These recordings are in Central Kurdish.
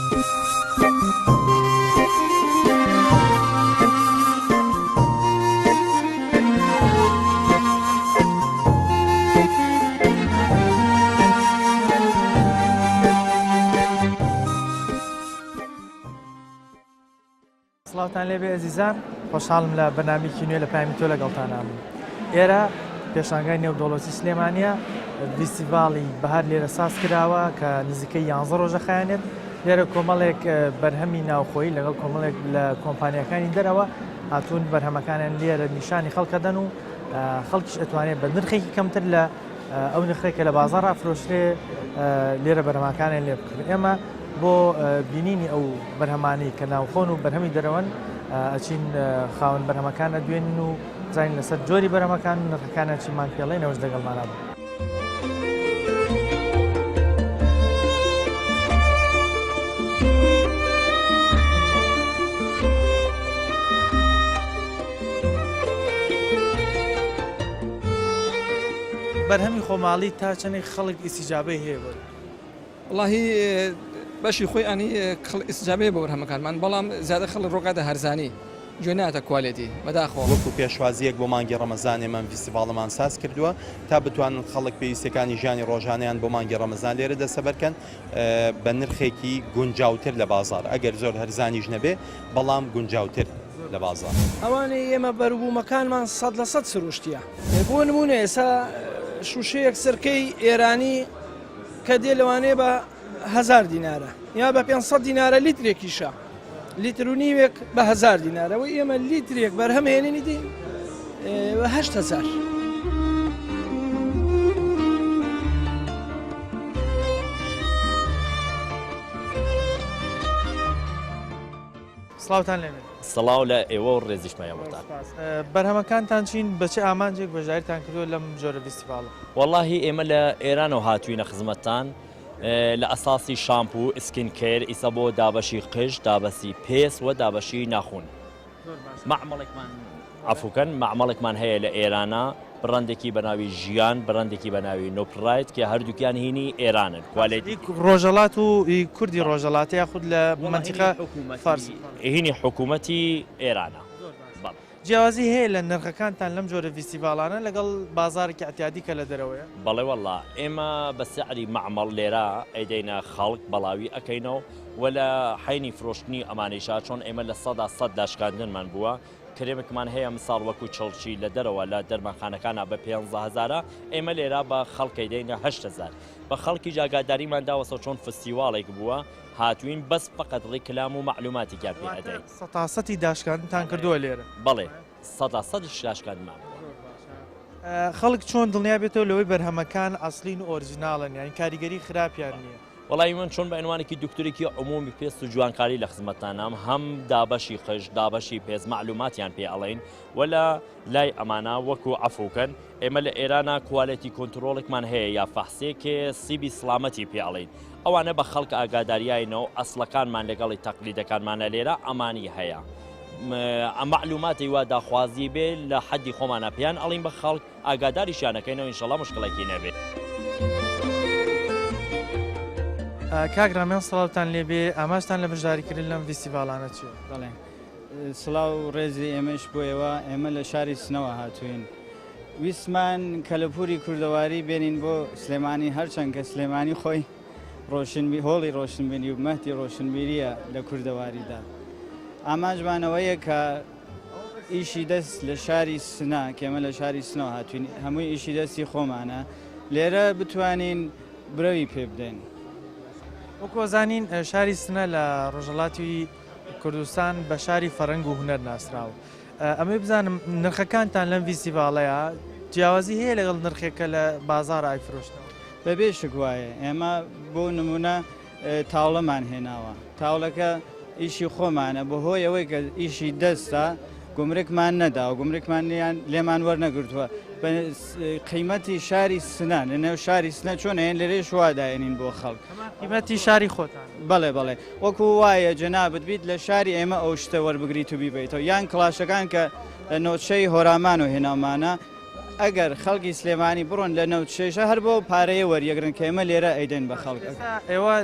سڵاوتان لێبێ ئەزیزان خۆشحاڵم لە بەرنامەیەکی نوێ لە پامی تۆ لەگەڵتانام ئێرە پێشانگای نێودەوڵەتی سلێمانە ڤیستیڤاڵی بەهار لێرە ساز کراوە کە نزیکەی یانزە ڕۆژە خایەنێت لێرە کۆمەڵێک بەرهەمی ناوخۆیی لەگەڵ کۆمەڵێک لە کۆمپانیەکانی دەرەوە هاتوون بەرهەمەکانیان لێرە نیشانی خەڵکەدەن و خەڵکیش ئەتوانێت بە نرخێکی کەمتر لە ئەو نرخێک کە لە بازاڕ ئەفرۆشرێ لێرە بەرهەمەکانیان لێ بکڕن ئێمە بۆ بینینی ئەو بەرهەمانەی کە ناوخۆن و بەرهەمی دەرەوەن ئەچین خاوەن بەرهەمەکان ئەدوێنن و زانین لەسەر جۆری بەرهەمەکان و نرخەکانیان چیمان پێڵێن ئەوەش لەگەڵمانە بن. بەرهەمی خۆماڵی تا چەندێک خەڵک ئیسیجابەی هەیە بۆی؟ وەڵاهی بەشی خۆی ئەنی خەڵک ئیستجابەیە بۆ بەرهەمەکانمان بەڵام زیاتر خەڵک ڕۆکاتە هەرزانی گوێ نایەتە کوالێتی بەداخەوە. وەکو پێشوازییەک بۆ مانگی ڕەمەزان ئێمە ئەم ڤیستیڤاڵەمان ساز کردووە تا بتوانن خەڵک پێویستیەکانی ژیانی ڕۆژانەیان بۆ مانگی ڕەمەزان لێرە دەستەبەر کەن بە نرخێکی گونجاوتر لە بازاڕ ئەگەر زۆر هەرزانیش نەبێ بەڵام گونجاوتر لە بازاڕ. ئەوانەی ئێمە بەروبوومەکانمان 100% سروشتیە بۆ نمونە ئێستا شوشەیەک سرکەی ئێرانی کە دێ لەوانەیە بە هزار دینارە یا بە 500 دینارە لیترێکیشە لیتر و نیوێک بە هزار دینارە و ئێمە لیترێک بەرهەم هێنینی دین هزار. سڵاوتان لێبێت. سڵاو لە ئێوە و ڕێزیشمە ئێوەتان. بەرهەمەکانتان چین بە چ ئامانجێک بەشداریتان کردووە لەم جۆرە ڤیستیڤاڵە؟ وەڵاهی ئێمە لە ئێرانەوە هاتووینە خزمەتتان لە ئەساسی شامپو، skin care، ئیسە بۆ دابەشی قژ، دابەسی پێست و دابەشی ناخون. مەعمەڵێکمان عەفوکەن مەعمەڵێکمان هەیە لە ئێرانە بڕەندێکی بە ناوی ژیان بڕەندێکی بە ناوی نۆپڕایت کە هەردووکیان هینی ئێرانن کوالێتی ڕۆژەڵات و کوردی ڕۆژەڵاتە یاخود لە مەنتیقە فارسی هینی حکوومەتی ئێرانە. جیاوازی هەیە لە نرخەکانتان لەم جۆرە ڤیستیڤاڵانە لەگەڵ بازاڕێکی ئەعتیادی کە لە دەرەوەیە؟ بەڵێ وەڵا ئێمە بە سعری مەعمەڵ لێرە ئەیدەینە خەڵک بەڵاوی ئەکەینەوە وە لە حەینی فرۆشتنی ئەمانەیشا چۆن ئێمە 100% داشکاندنمان بووە کرێمێکمان هەیە مساڵ وەکو چڵچی لە دەرەوە لە دەرمانخانەکانا بە پێنزە هەزارە ئێمە لێرە بە خەڵک ئەیدەینە 8000 بە خەڵکیش ئاگاداریمان داوەسەوە چۆن فستیواڵێک بووە هاتووین بەس فەقەت ڕیکلام و مەعلوماتێکیان پێ ئەدەین. سەتا سەتی داشکاندنتان کردووە لێرە؟ بەڵێ سەتا سەدیش داشکاندنمان بووە. خەڵک چۆن دڵنیا بێتەوە لەوەی بەرهەمەکان ئەسڵین و ئۆرجیناڵن یانی کاریگەری خراپیان نییە؟ وەڵایی من چۆن بە عنوانێکی دکتۆرێکی عمومی پێست و جوانکاری لە خزمەتتانام هەم دابەشی قژ دابەشی پێست مەعلوماتیان پێ ئەڵێین وە لە لای ئەمانە وەکو عەفوکەن ئێمە لە ئێرانە quality control ێکمان هەیە یا فەحسێکێ سیبی سڵامەتی پێ ئەڵێین ئەوانە بە خەڵک ئاگاداریاینەوە ئەسڵەکانمان لەگەڵی تەقلیدەکانمانە لێرە ئەمانی هەیە مەعلوماتی وا داخوازی بێ لە حەدی خۆمانە پێیان ئەڵین بە خەڵک ئاگاداریشیان ئەکەینەوە ئینشەڵا موشکڵێکی نەبێ. کاک ڕامیان سڵاوتان لێبێ ئاماژتان لە بەشداریکردن لەم ڤیستیڤاڵانە چیە؟ بەڵێ سڵاو و ڕێزی ئێمەش بۆ ئێوە ئێمە لە شاری سنەوە هاتووین ویستمان کەلەپوری کوردەواری بێنین بۆ سلێمانی هەرچەند کە سلێمانی خۆی ڕۆشنبی هۆڵی ڕۆشنبیری و مەهدی ڕۆشنبیریە لە کوردەواریدا ئامانجمانەوەیە کە ئیشی دەست لە شاری سنە کە ئێمە لە شاری سنەوە هاتوین هەمووی ئیشی دەستی خۆمانە لێرە بتوانین برەوی پێ بدەین. وەکو ئەزانین شاری سنە لە ڕۆژهەڵاتی کوردستان بە شاری فەرەنگ و هونەر ناسراوە. ئەمەوێ بزانم نرخەکانتان لەم ڤیستیڤاڵەیا جیاوازی هەیە لەگەڵ نرخێک کە لە بازاڕ ئایفرۆشنەوە؟ بەبێ شک وایە. ئێمە بۆ نموونە تاوڵەمان هێناوە تاوڵەکە ئیشی خۆمانە بەهۆی ئەوەی کە ئیشی دەستە گومرکمان نەداوە گومرکمان لێمان وەرنەگرتووە بە قیمەتی شاری سنە لە نێو شاری سنە چۆن هەیە لێرەش وا داێنین بۆ خەڵک قیمەتی شاری خۆتان بەڵێ بەڵێ وەکو وایە جەنابت بیت لە شاری ئێمە ئەو شتە وەربگریت و بیبیتەوە یان کڵاشەکان کە لە نۆچەی هۆرامان و هێناومانە ئەگەر خەڵکی سلێمانی بڕۆن لە نەوتشێشە هەر بۆ پارەیە وەریەگرن کە ئێمە لێرە ئەیدەین بە خەڵک. ئێوە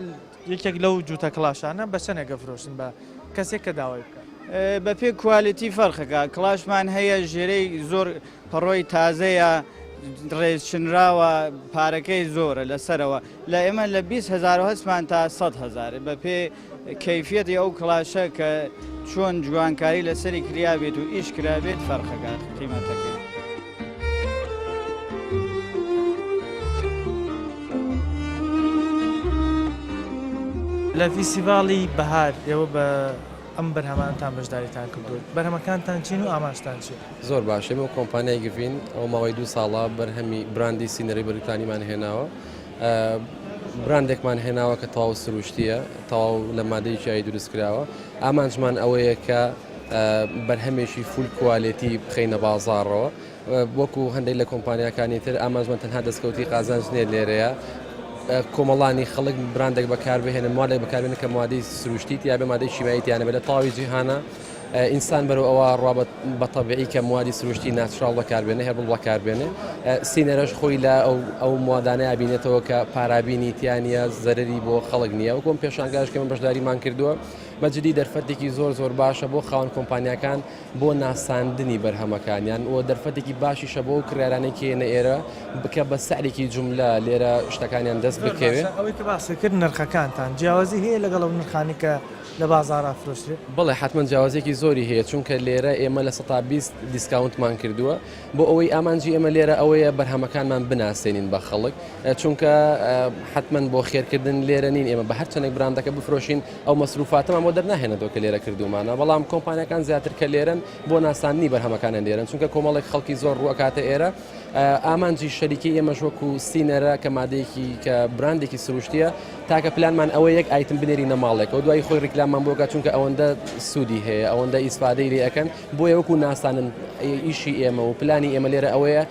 یەکێک لەو جووتە کڵاشانە بە چەندێک ئەفرۆشن بە کەسێک کە داوای بکات؟ بە پێی quality فەرقەکە کڵاشمان هەیە ژێرەی زۆر پەڕۆی تازەیە ڕێز چنراوە پارەکەی زۆرە لەسەرەوە لە ئێمە لە 20 هزار و هەستمان تا 100 هزار بە پێ کەیفیەتی ئەو کڵاشە کە چۆن جوانکاری لەسەری کرابێت و ئیش کرابێت فەرقەکات قیمەتەکەی. لە فیستیڤاڵی بەهار ئێوە بە ئەم بەرهەمانتان بەشداریتان کردووە، بەرهەمەکانتان چین و ئامانجتان چییە؟ زۆر باش ئێمە کۆمپانیای گڤین ئەوە ماوەی دوو ساڵە بەرهەمی براندی سینەری بەریتانیمان هێناوە براندێکمان هێناوە کە تەواو سروشتیە تەواو لە مادەی چایی دروست کراوە ئامانجمان ئەوەیە کە بەرهەمێکی full quality بخەینە بازاڕەوە وەکو هەندێک لە کۆمپانیاکانی تر ئامانجمان تەنها دەستکەوتی قازانج نییە لێرەیە کۆمەڵانی خەڵک براندێک بەکاربهێنن موادێک بەکاربێنن کە موادی سروشتی تیاابێ مادەی شیمایی تیانە بێت لە تەواوی جیهانە ئینسان بەرەو ئەوە ڕوا بە تەبیعی کە موادی سروشتی natural بەکاربێنێ herbal بەکاربێنێ سینەرەش خۆی لە ئەو ئەو موادانە ئەبینێتەوە کە پارابینی تیانە زەرری بۆ خەڵک نییە وەکۆم پێشانگاش کە من بەشداریمان کردووە بەجدی دەرفەتێکی زۆر زۆر باشە بۆ خاوەن کۆمپانیاکان بۆ ناساندنی بەرهەمەکانیان و دەرفەتێکی باشیشە بۆ ئەو کڕیارانەی کە یەنە ئێرە بکە بە سعرێکی جوملە لێرە شتەکانیان دەست زۆر بکەوێ. باشە ئەوەی کە باست کرد نرخەکانتان جیاوازی هەیە لەگەڵ ئەو نرخانەی کە لە بازاڕا فرۆشرێ؟ بەڵێ حەتمەن جیاوازیەکی زۆری هەیە چونکە لێرە ئێمە 20% discount مان کردووە بۆ ئەوەی ئامانجی ئێمە لێرە ئەوەیە بەرهەمەکانمان بناسێنین بە خەڵک چونکە حەتمەن بۆ خێرکردن لێرە نین ئێمە بە هەر چەندێک براندەکە بفرۆشین ئەو مەسروفاتەمان بۆ دەرناهێنێتەوە کە لێرە کردوومانە، بەڵام کۆمپانیاکان زیاتر کە لێرەن بۆ ناساندنی بەرهەمەکانیان لێرەن، چونکە کۆمەڵێک خەڵکی زۆر ڕووئەکاتە ئێرە، ئامانجی شەریکەی ئێمەش وەکو سینەرە کە مادەیەکی کە براندێکی سروشتیە، تاکە پلانمان ئەوەیە یەک item بنێرینە ماڵێکەوە دوایی خۆی ڕیکلاممان بۆ بکات، چونکە ئەوەندە سوودی هەیە ئەوەندە ئیسفادەی لێ ئەکەن، بۆیە وەکو ناساندن ئیشی ئێمە و پلانی ئێمە لێرە ئەوەیە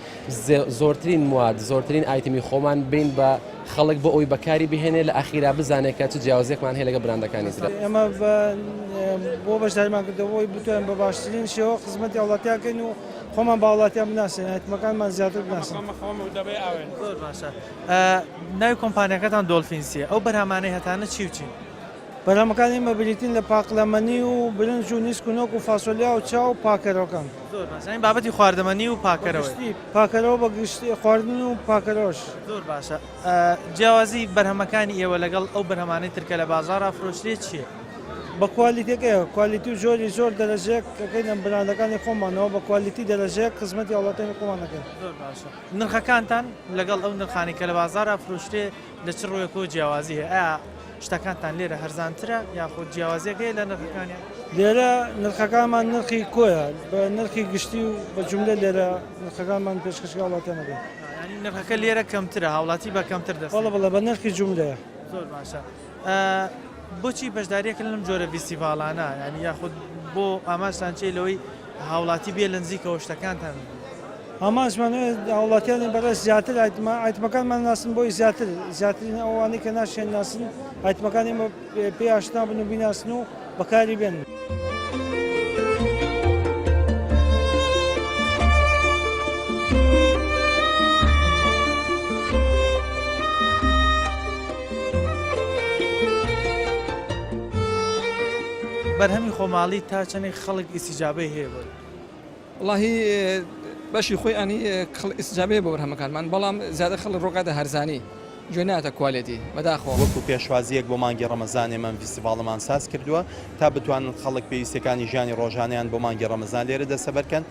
زۆرترین مواد زۆرترین item ی خۆمان بین بە خەڵک بۆ ئەوی بەکاری بهێنێ لە ئەخیرا بزانێت کە چ جیاوازیەکمان هەیە لەگە براندەکانی تر. ئێمە بۆ بەشداریمان کردەوە بۆی بتوانین بە باشترین شێوە خزمەتی هاوڵاتیان کەین و خۆمان بە هاوڵاتیان بناسێنین ئایتمەکانمان زیاتر بناسن. زۆر باشە ناوی کۆمپانیاکەتان دۆلفینسیە ئەو بەرهەمانەی هەتانە چی و چین؟ بەرهەمەکانی ئێمە بریتین لە پاقلەمەنی و برنج و نیسک و نۆک و فاسۆلیا و چا و پاکەرەوەکان. زۆر باشە یانی بابەتی خواردەمەنی و پاکەرەوەیە. بە گشتی پاکەرەوە بە گشتی خواردن و پاکەرەوەش. زۆر باشە جیاوازی بەرهەمەکانی ئێوە لەگەڵ ئەو بەرهەمانەی تر کە لە بازاڕا فرۆشرێت چییە؟ بە کوالیتیەکەیە quality و جۆری زۆر دەرەجەیەک ئەکەین لە براندەکانی خۆمانەوە بە quality دەرەجەیەک خزمەتی هاوڵاتیانی خۆمان ئەکەین. زۆر باشە نرخەکانتان لەگەڵ ئەو نرخانەی کە لە بازاڕا فرۆشرێ لە چ ڕوویەکەوە جیاوازی هەیە؟ ئایا شتەکانتان لێرە هەرزانترە یاخود جیاوازیەک هەیە لە نرخەکانیان؟ لێرە نرخەکانمان نرخی کۆیە بە نرخی گشتی و بە جوملە لێرە نرخەکانمان پێشکەشی هاوڵاتیان دەکەین. یانی نرخەکە لێرە کەمترە هاوڵاتی بە کەمتر دەست بەڵێ بەڵێ بە نرخی جوملەیە. زۆر باشە بۆچی بەشداریەکەن لەم جۆرە ڤیستیڤاڵانە یانی یاخود بۆ ئامانجتان چیە لەوەی هاوڵاتی بێ لە نزیکەوە شتەکانتان ببینێت؟ ئامانجمان ئەوەیە هاوڵاتیانی بەڕێز زیاتر ئایتمەکانمان ناسن بۆی زیاتر زیاترین ئەوانەی کە ناشیان ناسن ئایتمەکانی ئێمە پێ ئاشنا بن و بیناسن و بەکاری بێنن. بەرهەمی خۆماڵی تا چەندێک خەڵک ئیستیجابەی هەیە بۆی؟ وەڵاهی بەشی خۆی ئەنی خەڵک ئیستیجابەیە بۆ بەرهەمەکانمان بەڵام زیاتر خەڵک ڕووکاتە هەرزانی گوێ نایەتە quality بەداخەوە. وەکو پێشوازییەک بۆ مانگی ڕەمەزان ئێمە ئەم ڤیستیڤاڵەمان ساز کردووە تا بتوانن خەڵک پێویستیەکانی ژیانی ڕۆژانەیان بۆ مانگی ڕەمەزان لێرە دەستەبەرکەن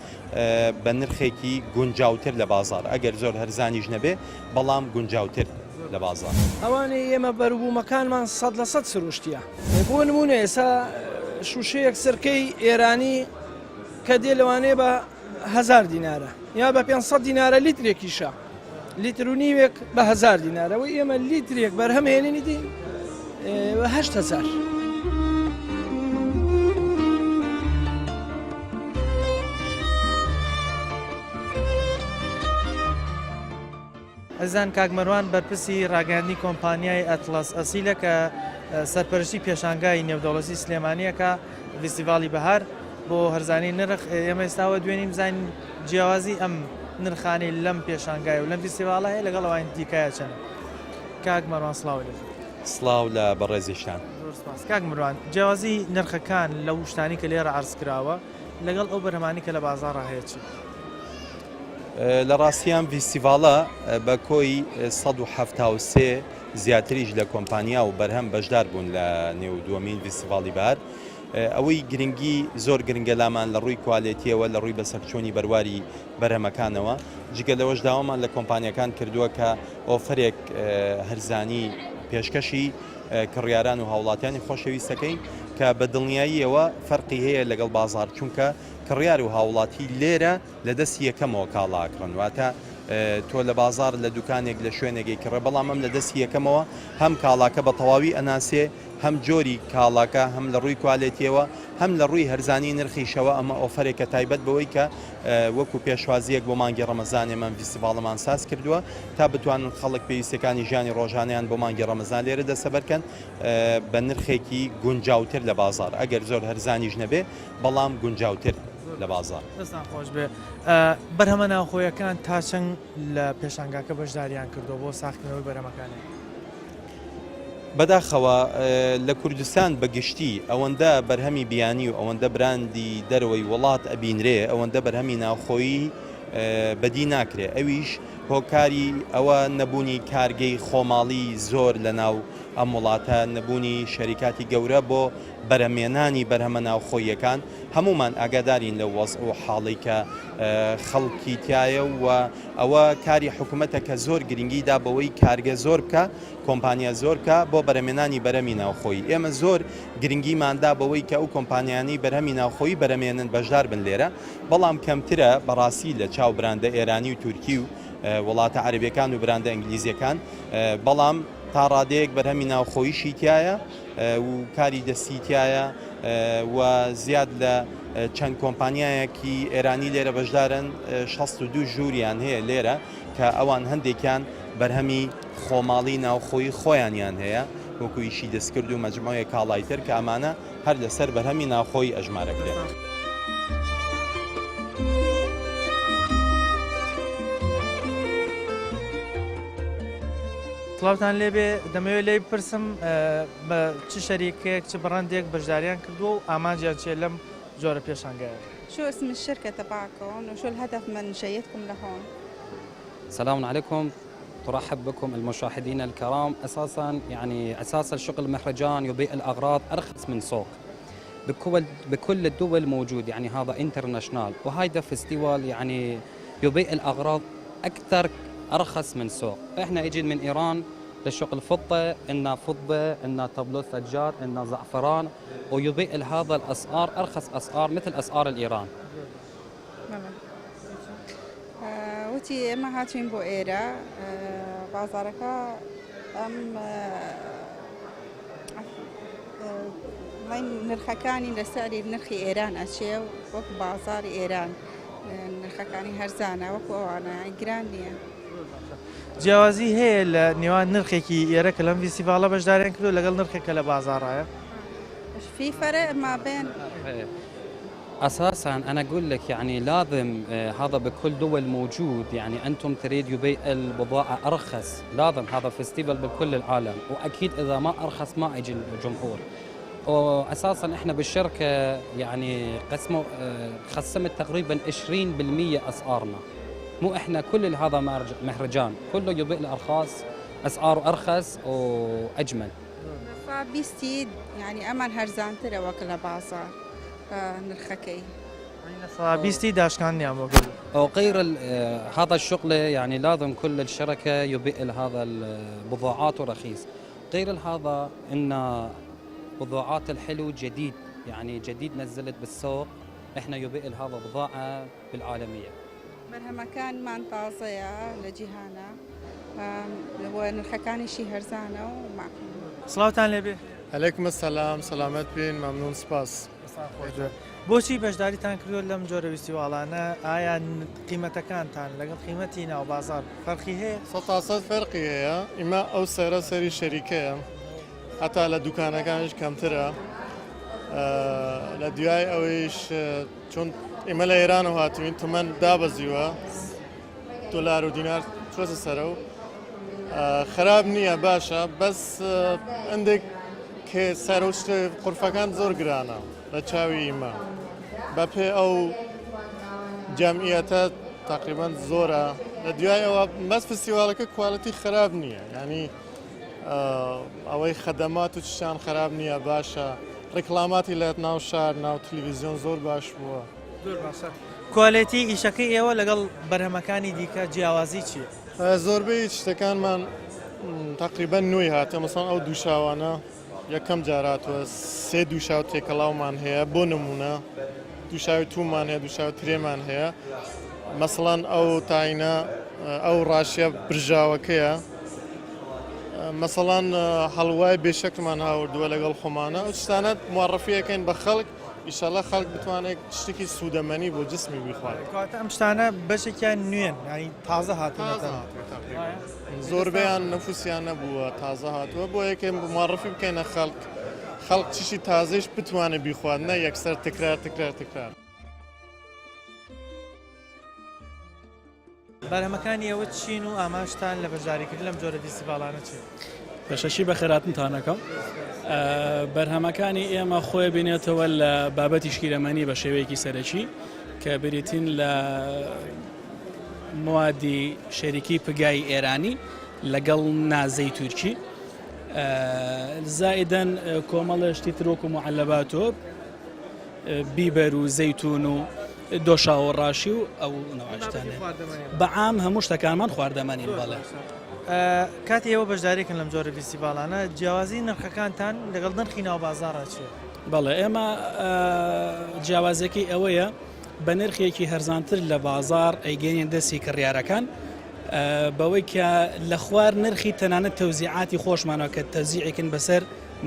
بە نرخێکی گونجاوتر لە بازاڕ ئەگەر زۆر هەرزانیش نەبێ بەڵام گونجاوتر لە بازاڕ. ئەوانەی ئێمە بەروبوومەکانمان 100% سروشتیە بۆ نمونە ئێستا شوشەیەک سرکەی ئێرانی کە دێ لەوانەیە بە هزار دینارە یا بە 500 دینارە لیترێکیشە لیتر و نیوێک بە هزار دینارە و ئێمە لیترێک بەرهەم هێنینی دی هزار. ئەزیزان کاک مەروان بەرپرسی ڕاگەیاندنی کۆمپانیای ئەتڵەس ئەسیلە کە سەرپەرشتی پێشانگای نێودەوڵەتی سلێمانیەکە ڤیستیڤاڵی بەهار بۆ هەرزانی نرخ ئێمە ئێستاوە دوێنیم بزانین جیاوازی ئەم نرخانەی لەم پێشانگای و لەم ڤیستیڤاڵە هەیە لەگەڵ ئەوانی دیکایە چەنە کاک مەروان سڵاو لێ. سڵاو لە بەڕێزیشتان. زۆر سپاس کاک مروان، جیاوازی نرخەکان لەو شتانەی کە لێرە عەرز کراوە لەگەڵ ئەو بەرهەمانەی کە لە بازاڕا هەیە چی؟ لە ڕاستی ئەم ڤیستیڤاڵە بە کۆی 173 زیاتریش لە کۆمپانیا و بەرهەم بەشدار بوون لە نێو دووەمین ڤیستیڤاڵی بەهار. ئەوەی گرنگی زۆر گرنگە لامان لە ڕووی کوالێتیەوە لە ڕووی بەسەرچوونی بەرواری بەرهەمەکانەوە، جگە لەوەش داوامان لە کۆمپانیاکان کردووە کە ئۆفەرێک هەرزانی پێشکەشی کڕیاران و هاوڵاتیانی خۆشەویستەکەین کە بە دڵنیاییەوە فەرقی هەیە لەگەڵ بازاڕ چونکە کڕیار و هاوڵاتی لێرە لە دەستی یەکەمەوە کاڵا ئەکڕن واتە تۆ لە بازاڕ لە دوکانێک لە شوێنێک ئەیکڕێ بەڵام ئەم لە دەستی یەکەمەوە هەم کاڵاکە بە تەواوی ئەناسێ هەم جۆری کاڵاکە هەم لە ڕووی کوالێتیەوە هەم لە ڕووی هەرزانی نرخیشەوە ئەمە ئۆفەرێکە تایبەت بەوەی کە وەکو پێشوازیەک بۆ مانگی ڕەمەزان ئێمە ئەم ڤیستیڤاڵەمان ساز کردووە تا بتوانن خەڵک پێویستیەکانی ژیانی ڕۆژانەیان بۆ مانگی ڕەمەزان لێرە دەستەبەرکەن بە نرخێکی گونجاوتر لە بازاڕ ئەگەر زۆر هەرزانیش نەبێ بەڵام گونجاوتر لە بازاڕ. دەستان خۆش بێ. بەرهەمە ناوخۆیەکان تا چەند لە پێشانگاکە بەشداریان کردووە بۆ ساغکردنەوەی بەرهەمەکانیان؟ بەداخەوە لە کوردستان بە گشتی ئەوەندە بەرهەمی بیانی و ئەوەندە براندی دەرەوەی وڵات ئەبینرێ ئەوەندە بەرهەمی ناوخۆیی بەدی ناکرێ ئەویش هۆکاری ئەوە نەبوونی کارگەی خۆماڵی زۆر لە ناو ئەم وڵاتە نەبوونی شەریکاتی گەورە بۆ بەرەمێنانی بەرهەمە ناوخۆییەکان هەموومان ئاگادارین لەو وەزع و حاڵەی کە خەڵکی تایە و ئەوە کاری حکومەتە کە زۆر گرنگی دا بەوەی کارگە زۆر بکا کۆمپانیا زۆر بکا بۆ بەرەمێنانی بەرەمی ناوخۆیی ئێمە زۆر گرنگیمان دا بەوەی کە ئەو کۆمپانیانەی بەرهەمی ناوخۆیی بەرەمێنن بەشدار بن لێرە بەڵام کەمترە بەڕاستی لە چاو براندە ئێرانی و تورکی و وڵاتە عەرەبیەکان و براندە ئینگلیزیەکان بەڵام تا ڕادەیەک بەرهەمی ناوخۆیشی تایە و کاری دەستی تایە و زیاد لە چەند کۆمپانیایەکی ئێرانی لێرە بەشدارن 62 ژووریان هەیە لێرە کە ئەوان هەندێکیان بەرهەمی خۆماڵی ناوخۆی خۆیانیان هەیە وەکو ئیشی دەستکرد و مەجموعەیە کاڵای تر کە ئەمانە هەر لەسەر بەرهەمی ناوخۆی ئەژمارەکرێن. سڵاوتان لێبێ دەمەوێت لێی بپرسم بە چ شەریکێک چ بڕەندێک بەشداریان کردووە و ئامانجیان چیە لەم جۆرە پێشانگایە؟ شو اسم الشركة تبعكم وشو الهدف من جيتكم لهون؟ سلام عليكم ترحب بكم المشاهدين الكرام اساسا يعني اساس الشغل مهرجان يبيع الاغراض ارخص من سوق بكل بكل الدول موجود يعني هذا international وهيدا festival يعني يبيع الاغراض اكثر ارخص من سوق احنا اجين من ايران لشغل فضه عندنا فضه عندنا تابلو سجاد عندنا زعفران ويبيع هذا الاسعار ارخص اسعار مثل اسعار الايران وتی ئێمە هاتوین بۆ ئێرە بازارەکە ئەم نرخەکانی لە سعری نرخی ئێران ئەچێ وەک بازاری ئێران نرخەکانی هەرزانە وەکو ئەوانە گران نییە. جیاوازی هەیە لە نێوان نرخێکی ئێرە کە لەم ڤیستیڤاڵە بەشداریان کردو لەگەڵ نرخێک کە لە بازاڕایە؟ في فرق ما بين اساسا انا اقول لك يعني لازم هذا بكل دول موجود يعني انتم تريد يبيع البضاعه ارخص لازم هذا festival بكل العالم واكيد اذا ما ارخص ما يجي الجمهور واساسا احنا بالشركه يعني قسموا خصمت تقريبا 20% اسعارنا مو احنا كل هذا مهرجان كله يبيع الارخاص اسعاره ارخص واجمل بیستی یعنی ئەمان هەرزانترە وەک لە بازار نرخەکەی بیستی داشکاندنیان بۆ کردووە. وغير هذا الشغل يعني لازم كل الشركة يبيع هذا البضاعات رخيص غير هذا ان بضاعات الحلو جديد يعني جديد نزلت بالسوق احنا يبيع هذا بضاعة بالعالمية بەرهەمەکانمان تازەیە لە جیهانە و نرخەکانیشی هەرزانە و مەعقولە. سڵاوتان لێبێ. علیکم السلام سەلامەت بین مەمنون سپاس. دەستان خۆش بێ. بۆچی بەشداریتان کردووە لەم جۆرە ویستیواڵانە ئایا قیمەتەکانتان لەگەڵ قیمەتی ناو بازاڕ فەرقی هەیە؟ سەتاسەد فەرقی هەیە ئیمە ئەو سەرە سەری شەریکەیە هەتا لە دوکانەکانیش کەمترە لە دوای ئەوەیش چون ئێمە لە ئێرانەوە هاتوین تمەن دابەزیوە دۆلار و دینار چۆتە سەرە و. خراپ نییە باشە بەس هەندێک کێ سەر و شتە قورفەکان زۆر گرانە لە چاوی ئیمە بەپێ ئەو جەمعیەتە تقریبان زۆرە لە دوای ئەوە بەس فستیواڵەکە quality خراپ نییە ینی ئەوەی خەدەمات و چشان خراپ نییە باشە ڕیکلاماتی لە ناو شار ناو تلویزیۆن زۆر باش بووە. زۆر باشە quality ئیشەکەی ئێوە لەگەڵ بەرهەمەکانی دیکە جیاوازی چییە؟ زۆربەی شتەکانمان تقریبا نوێی هاتە مەسان ئەو دووشاوانە یەکەم جار هاتووە سێ دووشاو تێکەڵاومان هەیە بۆ نمونە دووشاوی تومان هەیە دووشاو ترێمان هەیە مەسەڵەن ئەو تاینە ئەو ڕاشیە برژاوەکەیە مەسەڵان هەڵوای بێشەکمان هاوردووە لەگەڵ خۆمانە ئەو شتانە معرفیەکەین بە خەڵک ئیشەڵا خەڵک بتوانێت شتێکی سوودەمەنی بۆ جسمی بیخوات. کەواتە ئەم شتانە بەشێکیان نوێن یانی تازە هاتوونەتە. زۆربەیان نفوسیان نەبووە تازە هاتووە بۆ یەکێ معرفی بکەینە خەڵک خەڵک چیشی تازەیش بتوانێت بیخوات نە یەکسەر تکرار تکرار تکرار. بەرهەمەکانی ئێوە چین و ئامانجتان لە بەشداریکردن لەم جۆرە فیستیڤاڵانە چییە؟ پێشەکی بەخێراتنتان ئەکەم. بەرهەمەکانی ئێمە خۆی بینێتەوە لە بابەتی شیرەمەنی بە شێوەیەکی سەرەکی کە بریتین لە موادی شەریکی پگای ئێرانی لەگەڵ نازەی تورکی زائیدەن کۆمەڵێ شتی تر وەکو معەلەبات و بیبەر و زەیتون و دۆشاو و ڕاشی و ئەو نەوعە شتانە بە عام هەموو شتەکانمان خواردەمەنین بەڵێ. کاتی ئێوە بەشداریکن لەم جۆرە فیستیڤاڵانە جیاوازی نرخەکانتان لەگەڵ نرخی ناو بازاڕا چییە؟ بەڵێ ئێمە جیاوازیەکەی ئەوەیە بە نرخێکی هەرزانتر لە بازاڕ ئەیگەینین دەستی کڕیارەکان بەوەی کە لە خوار نرخی تەنانەت تەوزیعاتی خۆشمانەوە کە تەوزیعێکن بەسەر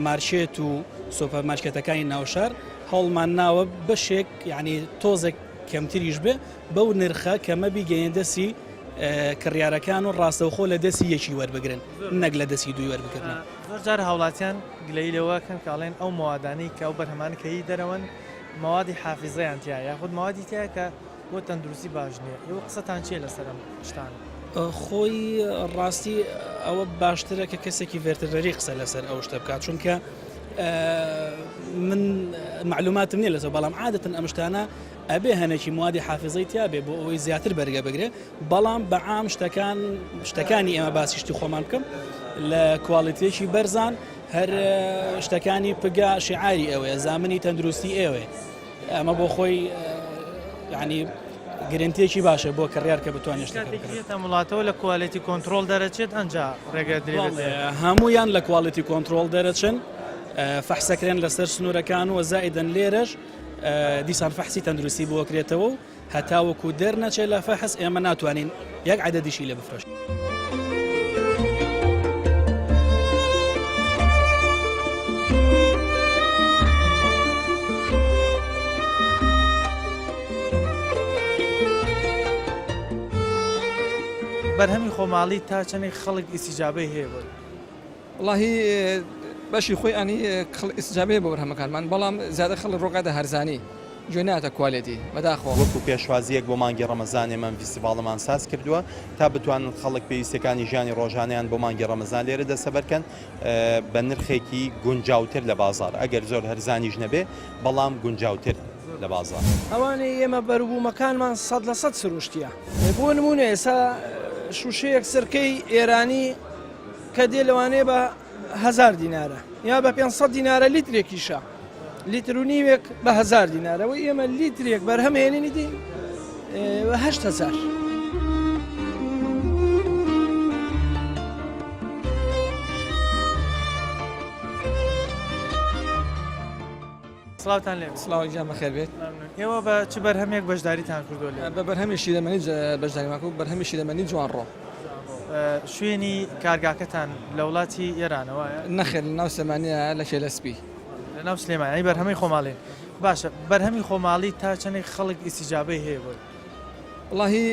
مارکێت و سۆپەر مارکێتەکانی ناوشار هەوڵمان ناوە بەشێک یعنی تۆزێک کەمتریش بێ بەو نرخە کەمە بیگەیەن دەستی کڕیارەکان و ڕاستەوخۆ لە دەستی یەکی وەربگرن نەک لە دەستی دووی وەربگرن. زۆر جار هاوڵاتیان گلەیی لەوە ئەکەن کە ئەڵێن ئەو مەوادانەی کە ئەو بەرهەمانە کە هی دەرەوەن مەوادی حافیزەیان تیایە یاخود مەوادی تیایە کە بۆ تەندروستی باش نییە ئێوە قسەتان چییە لەسەر ئەم شتانە؟ خۆی ڕاستی ئەوە باشترە کە کەسێکی ڤێرترنەری قسە لەسەر ئەو شتە بکات چونکە من معلوماتم نییە لەسەر بەڵام عادەتەن ئەم شتانە ئەبێ هەنێکی موادی حافزەی تیابێ بۆ ئەوەی زیاتر بەرگە بگرێ بەڵام بەعام شتەکان شتەکانی ئێمە باسی شتی خۆمان بکەم لە کواڵیتیەکی بەرزان هەر شتەکانی پگا شعاری ئەوەیە زامنی تەندروستی ئێوەیە ئەمە بۆ خۆی یعنی گرنتیەکی باشە بۆ کڕیار کە بتوانێت شتەکە بکڕێت. ئەم وڵاتەوە لە quality control دەرەچێت ئەنجا ڕێگە درێت هەمویان لە quality control دەرەچن فەحسەکرێن لەسەر سنوورەکان و زائیدەن لێرەش دیسان فەحسی تەندروستی بۆ کرێتەوە و هەتاوەکو دەرنەچێت لە فەحس ئێمە ناتوانین یەک عەدەدیشی لێ بفرۆشین. بەرهەمی خۆماڵی تا چەندێک خەڵک ئیستیجابەی هەیە بۆی؟ وەڵاهی بەشی خۆی ئەنی خەڵک ئیستجابەیە بۆ بەرهەمەکانمان بەڵام زیاتر خەڵک ڕووکاتە هەرزانی گوێ نایەتە quality بەداخەوە. وەکو پێشوازییەک بۆ مانگی ڕەمەزان ئێمە ئەم فیستیڤاڵەمان ساز کردووە تا بتوانن خەڵک پێویستیەکانی ژیانی ڕۆژانەیان بۆ مانگی ڕەمەزان لێرە دەستەبەرکەن بە نرخێکی گونجاوتر لە بازاڕ ئەگەر زۆر هەرزانیش نەبێ بەڵام گونجاوتر لە بازاڕ. ئەوانەی ئێمە بەروبوومەکانمان 100% سروشتیە بۆ نمونە ئێستا شوشەیەک سرکەی ئێرانی کە دێ لەوانەیە بە هزار دینارە یا بە 500 دینارە لیترێکیشە لیتر و نیوێک بە هزار دینارە و ئێمە لیترێک بەرهەم هێنینی دین هزار. سڵاوتان لێ سڵاو گیان بەخێر بێت ئێوە بە چ بەرهەمێک بەشداریتان کردووە لێ بە بەرهەمی شیرەمەنی بەشداریمان کرد بەرهەمی شیرەمەنی جوانڕۆ شوێنی کارگاکەتان لە وڵاتی ئێرانە وایە؟ نەخێر لە ناو سلێمانیە لە کێلە سپی. لە ناو سلێمانی بەرهەمی خۆماڵی باشە بەرهەمی خۆماڵی تا چەندێک خەڵک ئیستیجابەی هەیە بۆی؟ وەڵاهی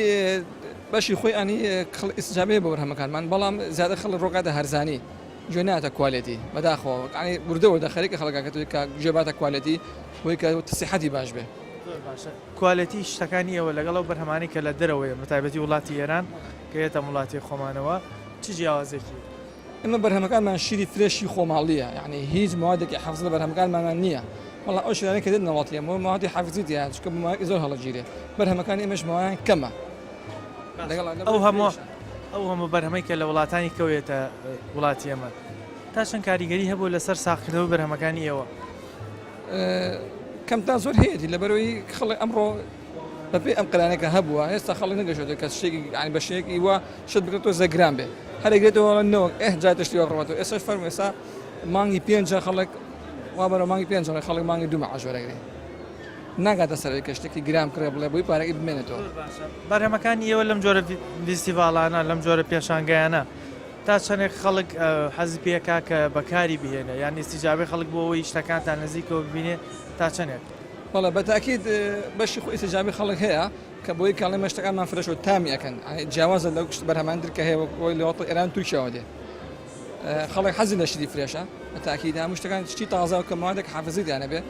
بەشی خۆی ئەنی خەڵک ئیستیجابەیە بۆ بەرهەمەکانمان بەڵام زیاتر خەڵک ڕووکاتە هەرزانی گوێ نایەتە quality بەداخەوە یانی وردە وردە خەریکە خەڵک ئەکەتەوە کە گوێ باتە quality بۆی کە سیحەتی باش بێ. زۆر باشە quality شتەکانی ئێوە لەگەڵ ئەو بەرهەمانەی کە لە دەرەوەیە بەتایبەتی وڵاتی ئێران کە یەتە وڵاتی خۆمانەوە. چ جیاوازێکی؟ ئێمە بەرهەمەکانمان شیری fresh ی خۆماڵییە یعنی هیچ موادێکی حەفز لە بەرهەمەکانمانە نییە بەڵام ئەو شیرانەی کە دێنە وڵاتی ئێمە موادی حەفزی تیایە چونکە بە ماوەیەکی زۆر هەڵەگیرێ بەرهەمەکانی ئێمەش ماوەیان کەمە لەگەڵ ئەو هەموو ئەو هەموو بەرهەمەی کە لە وڵاتانی کەوێتە وڵاتی ئێمە تا چەند کاریگەری هەبوو لەسەر ساغکردنەوەی بەرهەمەکانی ئێوە؟ کەم تا زۆر هەیەتی لەبەرەوەی خەڵک ئەمڕۆ بەپێی ئەم قەرانەی کە هەبووە ئێستا خەڵک نەگەشتێت کە شتێکی یانی بە شێوەیەکی وا شت بکرێت تۆزێ گران بێ هەر ئەگرێتەوە نەوەک ئێه جا تشتی وا بڕواتەوە ئێستاش فەرموو ئێستا مانگی پێنجە خەڵک وا بەرەو مانگی پێنج ڕێ خەڵک مانگی دوو مەعاش وەرەگرێ ناگاتە سەرەوەی کە شتێکی گران بکڕێ بڵێ بۆی پارەکەی بمێنێتەوە. زۆر باشە بەرهەمەکانی ئێوە لەم جۆرە ڤیستیڤاڵانە لەم جۆرە پێشانگایانە تا چەندێک خەڵک حەزی پێکا کە بەکاری بهێنێ یان ئیستیجابەی خەڵک بۆ ئەوەی شتەکانتان نزیکەوە ببینێ تا چەندێک؟ بەڵێ بە تاکید بەشی خۆی ئیستیجابی خەڵک هەیە کە بۆی کاڵی مەشتەکانمان فرەش و تامی ئەکەن جیاوازە لەو بەرهەمان تر کە هەیە وەک ئەوەی لە وڵاتی ئێران تورکیاوە دێ خەڵک حەزی لە شتی fresh ە بە تاکید هەموو شتەکان شتی تازە و کە موادێک حافزی دیانە بێ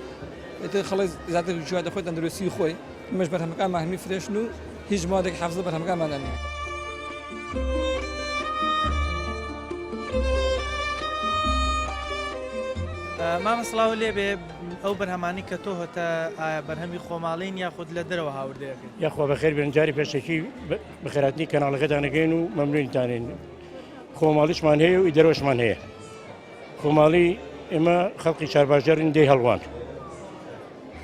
ئیتر خەڵک زیاتر جویا دەخۆی تەندروستی خۆی ئێمەش بەرهەمەکانمان هەمی fresh ن و هیچ موادێک حافزە بەرهەمەکانماندا نییە. مامە سڵاو لێبێ ئەو بەرهەمانەی کە تۆ هەتە ئایا بەرهەمی خۆماڵین یاخود لە دەرەوە هاوردەیەکەی؟ یاخوا بەخێر بێن جاری پێشەکی بەخێراتنی کەناڵەکەتان ئەکەین و مەمنونتانین خۆماڵیشمان هەیە و ئیدەرەوەشمان هەیە خۆماڵی ئێمە خەڵقی شارباژێڕین دێی هەڵوان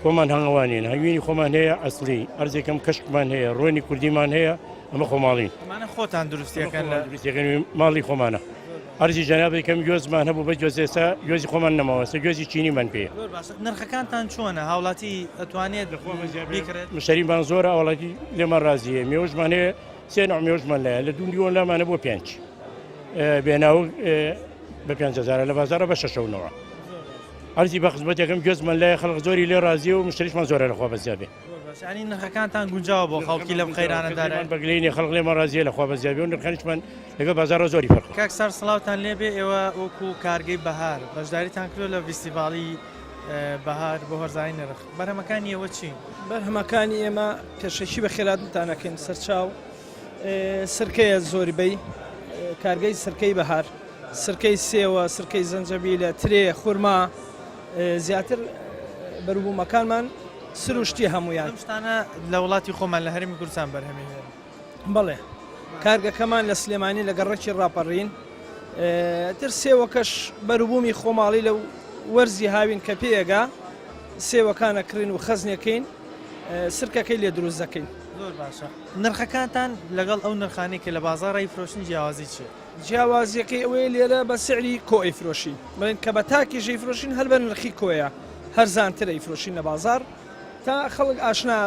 خۆمان هەنگەوانین هەنگوینی خۆمان هەیە ئەسلی ئەرزێکم کەشکمان هەیە ڕۆنی کوردیمان هەیە ئەمە خۆماڵین ئەمانە خۆتان دروستیەکەن لە دروستیەکەن ماڵی خۆمانە ئەرزی جەنابێکم گوێزمان هەبوو بە گوێز ئێستا گوێزی خۆمان نەماوە ئێستا گوێزی چینیمان پێیە. زۆر باشە نرخەکانتان چۆنە هاوڵاتی ئەتوانێت بیکڕێت؟ مشتەریمان زۆرە هاوڵاتی لێمان ڕازیە مێوژمان هەیە سێ نوع مێوژمان لایە لە دوو لیۆن لامانە بۆ پێنج بێناوک بە پێنج هەزارە لە بازاڕە بە شەشە و نەوە ئەرزی بە خزمەتێکم گوێزمان لایە خەڵک زۆری لێ ڕازیە و مشتەریشمان زۆرە لەخوا بەزیاد بێ. ینی نرخەکانتان گونجاوە بۆ خەڵکی لەم قەیرانە دارایی؟ بە گلەیی نیە خەڵک لێمان ڕازیە لە خوا بەزیاد بێ و نرخەکانیشمان لەگەڵ بازاڕە زۆری فەرقە. کاک سار سڵاوتان لێبێ ئێوە وەکو کارگەی بەهار بەشداریتان کردوە لە ڤیستیڤاڵی بەهار بۆ هەرزانی نرخ بەرهەمەکانی ئێوە چین؟ بەرهەمەکانی ئێمە پێشەکی بەخێراتنتان ئەکەین سەرچاو سرکەیە زۆربەی کارگەی سرکەی بەهار سرکەی سێوە سرکەی زەنجەبیلە ترێ خورما زیاتر بەروبوومەکانمان سروشتی هەمویان. ئەم شتانە لە وڵاتی خۆمان لە هەرێمی کوردستان بەرهەمی هەیە؟ بەڵێ کارگەکەمان لە سلێمانی لە گەڕەکی ڕاپەڕین تر سێوەکەش بەروبوومی خۆماڵی لە وەرزی هاوین کە پێیەگا سێوەکانە کڕین و خەزنەکەین سرکەکەی لێ دروست دەکەین. زۆر باشە نرخەکانتان لەگەڵ ئەو نرخانەی کە لە بازاڕ ئەیفرۆشن جیاوازی چییە؟ جیاوازیەکەی ئەوەیە لێرە بە سعری کۆ ئەیفرۆشین بڵێن کە بە تاکیش ئەیفرۆشین هەر بە نرخی کۆیە هەرزانتر ئەیفرۆشین لە بازاڕ تا خەڵک ئاشنا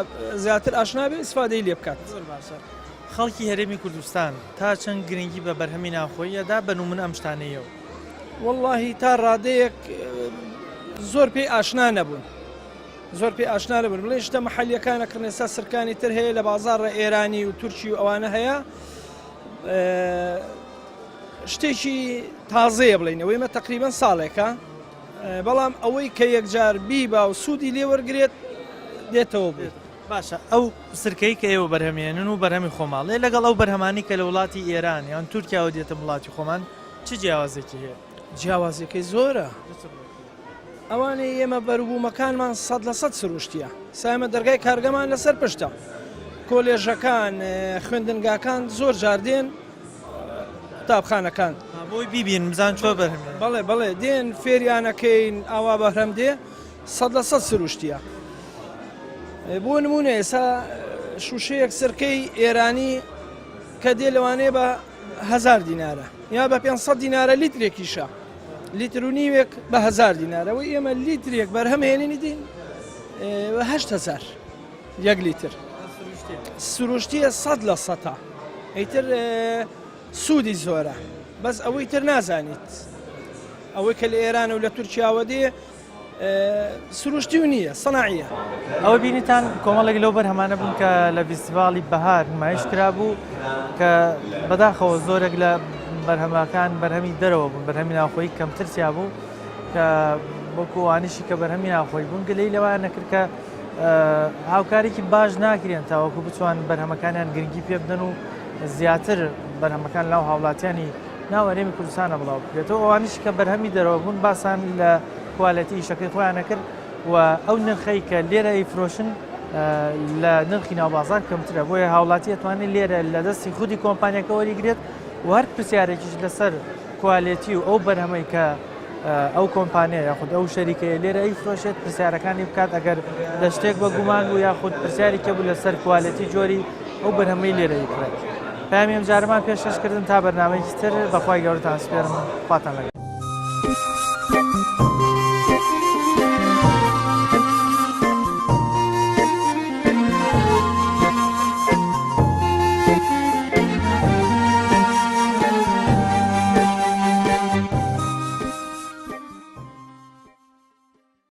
زیاتر ئاشنا بێ ئیسفادەی لێ بکات. زۆر باشە خەڵکی هەرێمی کوردستان تا چەند گرنگی بە بەرهەمی ناوخۆیی ئەدا بە نمونە ئەم شتانەیەوە؟ وەڵاهی تا ڕادەیەک زۆر پێی ئاشنا نەبوون زۆر پێی ئاشنا نەبوون بڵێن شتە مەحەلیەکانە کڕن ئێستا سرکانی تر هەیە لە بازاڕە ئێرانی و تورکی و ئەوانە هەیە شتێکی تازەیە بڵێین ئەوەی مە تقریبا ساڵێکە بەڵام ئەوەی کە یەکجار بیبا و سوودی لێوەرگێت دێتەوە بێت. باشە ئەو سرکەی کە ئێوە بەرهەمێنن و بەرهەمی خۆماڵێ لەگەڵ ئەو بەرهەمانی کە لە وڵاتی ئێران یان تورکیاوە دێتە وڵاتی خۆمان چ جیاوازێکی هەیە؟ جیاوازیەکەی زۆرە ئەوانەی ئێمە بەروبوومەکانمان 100% سروشتیە سایمە دەرگای کارگەمان لەسەر پشتە کۆلێژەکان خوێندنگاکان زۆر جار دێن قوتابخانەکان بۆی بیبین بزان چۆ بەرهەم بەڵێ بەڵێ دێن فێریانەکەین ئاوا بەهرەم دێ 100% سروشتیە بۆ نمونە ئێسا شوشەیەک سرکەی ئێرانی کە دێ لەوانەیە بە هزار دینارە یا بە 500 دینارە لیترێکیشە لیتر و نیوێک بە هزار دینارەوە ئێمە لیترێک بەرهەم هێنینی دین هزار یەک لیتر سروشتیە سەد لە سەتا ئیتر سوودی زۆرە بەس ئەوەی تر نازانیت ئەوەی کە لە ئێران و لە تورکیاوە دێ سروشتی و نییە سەناعیە. ئەوە بینیتان کۆمەڵێک لەو بەرهەمانە بوون کە لە ڤیستیڤاڵی بەهار نمایش کرابوو کە بەداخەوە زۆرێک لە بەرهەمەکان بەرهەمی دەرەوە بوون بەرهەمی ناوخۆی کەمتر تیا بوو کە وەکو ئەوانیشی کە بەرهەمی ناوخۆی بوون گلەی لەوان نەکرد کە هاوکارێکی باش ناکرێن تاوەکو بتوان بەرهەمەکانیان گرنگی پێ بدەن و زیاتر بەرهەمەکان لاو هاوڵاتیانی ناو هەرێمی کوردستانە بڵاو بکرێتەوە ئەوانیش کە بەرهەمی دەرەوە بوون باسان لە کوالێتی ئیشەکەی خۆیان نەکرد و ئەو نرخەی کە لێرە ئەیفرۆشن لە نرخی ناوبازار کەمترە بۆیە هاوڵاتی ئەتوانێت لێرە لە دەستی خودی کۆمپانیەکە وەریگرێت و هەر پرسیارێکیش لەسەر کوالێتی و ئەو بەرهەمەی کە ئەو کۆمپانیا یاخود ئەو شەریکەیە لێرە ئەی فرۆشێت پرسیارەکانی بکات ئەگەر لە شتێک بە گومان بوو یاخود پرسیاری کە بوو لەسەر کوالێتی جۆری ئەو بەرهەمەی لێرە ئەیکڕێت. پەیامی ئەمجارەمان پێشکەشکردن تا بەرنامەیەکی تر بەخوای گەورەتان سپێرم خواتان لەگەڵ.